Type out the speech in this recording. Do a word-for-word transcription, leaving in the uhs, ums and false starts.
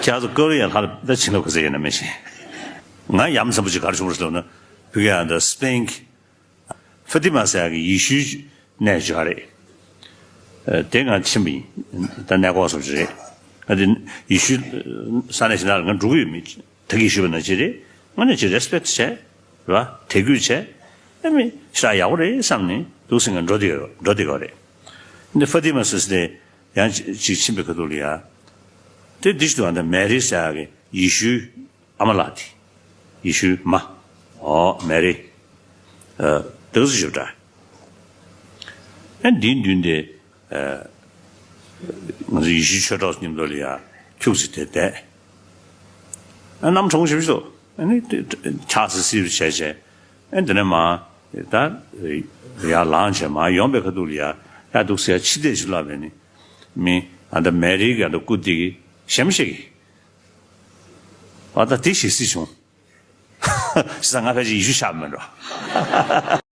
ཁྱེད་ཚོ་ཀོ་རི་ཡ་ལྷ་ལ་ད་བྱིན་རླབས་ག་ཚད་ཡོད་ན་མི་ཤེས། ང་ཡ་མཚན་པོ་ཅིག་ག་རེ་བྱུང་བ་རེད་ཟེར་ན། བུ་ག་ཡ་འདི་སྤེན་ཕ་ཏི་མ་ཟེར་ཡག་གི་ཡེ་ཤུའི་གནས་ཅིག་ཡོད་རེད། ཨ། དེ་ང་ཕྱིན་པ་ཡིན། ད་གནས་སྐོར་བཟོ་ཅིག་རེད། ཨ། དེ་ཡེ་ཤུའི་ས་གནས་ཤིག་ན་ང་འགྲོ་གི་ཡོད་མེད། ད་གིན་ཞུས་པ་ནང་བཞིན་རེད། དངོས་གནས་ཅིག་རེ་སི་པེག་བྱས། རེད་པ། དད་གུས་བྱས། ཨ་མི་ཞེ་དྲག་ཡག་པོ་རེད་བསམ་ནས་འདུག་སེ་ང་འགྲོ་བསྡད་ཡོད། འགྲོ་བསྡད་ཡོད་རེད། འདི་ཕ་ཏི་མ་ཟེར་ས་དེ་ཡང་ཅིག་ཕྱིན་པའི་ཁ་ཐུག་ལ་ཡ། དེ་འདི་ཞིག་འདུག་ཨ། ད་མེ་རི་ཟེར་ཡག་གི་ཡེ་ཤུའི་ཨ་མ་ལགས་དེ། ཡེ་ཤུའི་མ། ཨོ་མེ་རི། ཨ། འདུག་སེ་ཞུ་འདྲ། ཨ། འདིའི་མདུན་དེ། ཨ། ང་ཚོ་ཡེ་ཤུའི་ཆོས་གྲོགས་མཉམ་དུ་ལ་ཡ་ཁྱུག་ཙམ་དེ་བསྡད། ཨ། གནམ་གྲང་ཞིབ་ཞིབ་འདུག་ཨ་ནི་དེ་འཁྱག་སིབ་སིབ་བྱས་བྱས། ཨ། དེ་ནས་མར་ད་ཡར་ལངས་བྱས་མར་ཡོང་པའི་ཁ་ཐུག་ལ་ཡ། ཡ་འདུག་སེ་ཡ་ཕྱི་བལྟས་ཤིག་ལབ་པས་ནི། མི་ཨ་ད་མེ་རི་གི་ཨ་ད་སྐུ་དེ་གི་ཞེ་མི་ཤེས་གི། ཨ་ད་དེ་ཞེ་སྲིད་བྱུང་། བྱས་ཙང་ང་ཕལ་ཆེར་ཡེ་ཤུ་ཆགས་མེད་འགྲོ།